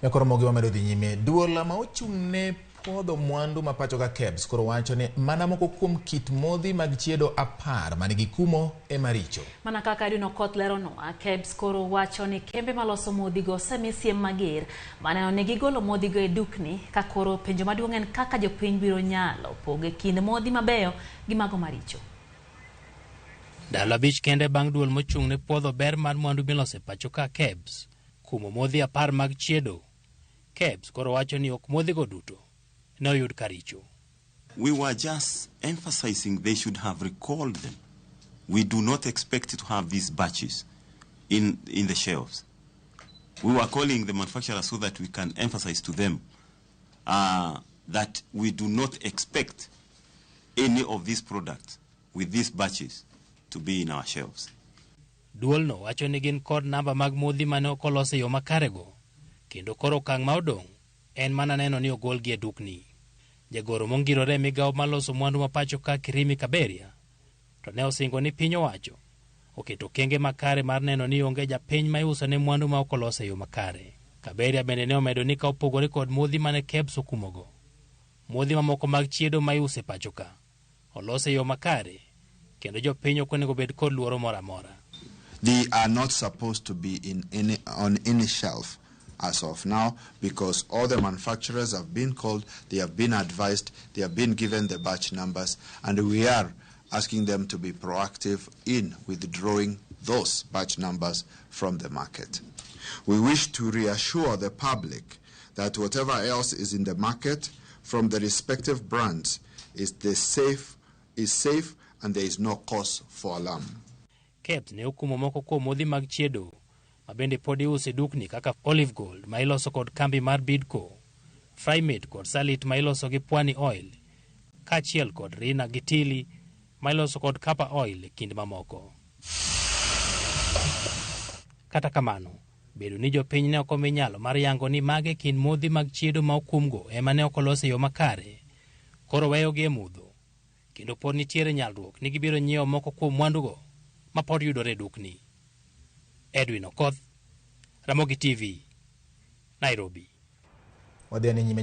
Nyakoro mogi wamedo dhi nyime. Duol ma ochung' ne puodho mwandu ma pacho ka KEBS koro wacho ni mana moko kuom kit modhi mag chiedo 10 manigi kumo ema richo. Mana kaka Edwin Okoth leronwa, KEBS koro wacho ni kembe maloso modhigo osemi siem mager maneno ni gigolo modhigo e dukni, ka koro penjo maduong' en kaka jopiny biro nyalo pogo e kind modhi mabeyo gi mago maricho. Ndalo 5 kende bang' duol mochung' ne puodho ber mar mwandu miloso e pacho ka KEBS kumo modhi 10 mag chiedo. KEBS koro wacho ni ok modhigo duto ne oyud ka richo. We were just emphasizing they should have recalled them. We do not expect to have these batches in the shelves. We were calling the manufacturers so that we can emphasize to them that we do not expect any of these products with these batches to be in our shelves. Duolno wacho ni gin kod namba mag modhi mane ok olos e yo makarego, kendo koro okang' ma odong' en mana neno ni ogolgi e dukni. Jagoro mongirore e migawo mar loso mwandu ma pacho ka Kirimi Kaberia to ne osingo ni piny owacho oketo okenge makare mar neno ni onge japiny ma iuso ne mwandu ma ok olos e yo makare. Kaberia bende ne omedo ni ka opogore kod modhi mane KEBS okumogo, modhi mamoko mag chiedo ma iuso e pacho ka olos e yo makare kendo jopiny ok onego bed kod luoro moro amora. They are not supposed to be on any shelf as of now, because all the manufacturers have been called, they have been advised, they have been given the batch numbers, and we are asking them to be proactive in withdrawing those batch numbers from the market. We wish to reassure the public that whatever else is in the market from the respective brands is safe and there is no cause for alarm. KEBS ne okumo moko kuom modhi mag chiedo ma bende pod iuso e dukni kaka Olive Gold ma iloso kod kambi mar Bidco, Frymade kod Salit ma iloso gi Pwani Oil, kaachiel kod Rina gi Tili ma iloso kod Kapa Oil e kind mamoko. Kata kamano, bedo ni jopiny ne ok omi nyalo mar yango ni mage kind modhi mag chiedo ma okumgo ema ne ok olos e yo makare, koro weyogi e mudho, kendo pod nitiere nyalruok ni gibiro nyiewo moko kuom mwandugo ma pod yudore e dukni. Edwin Okoth, Ramogi TV, Nairobi. Wadhi ane nyime.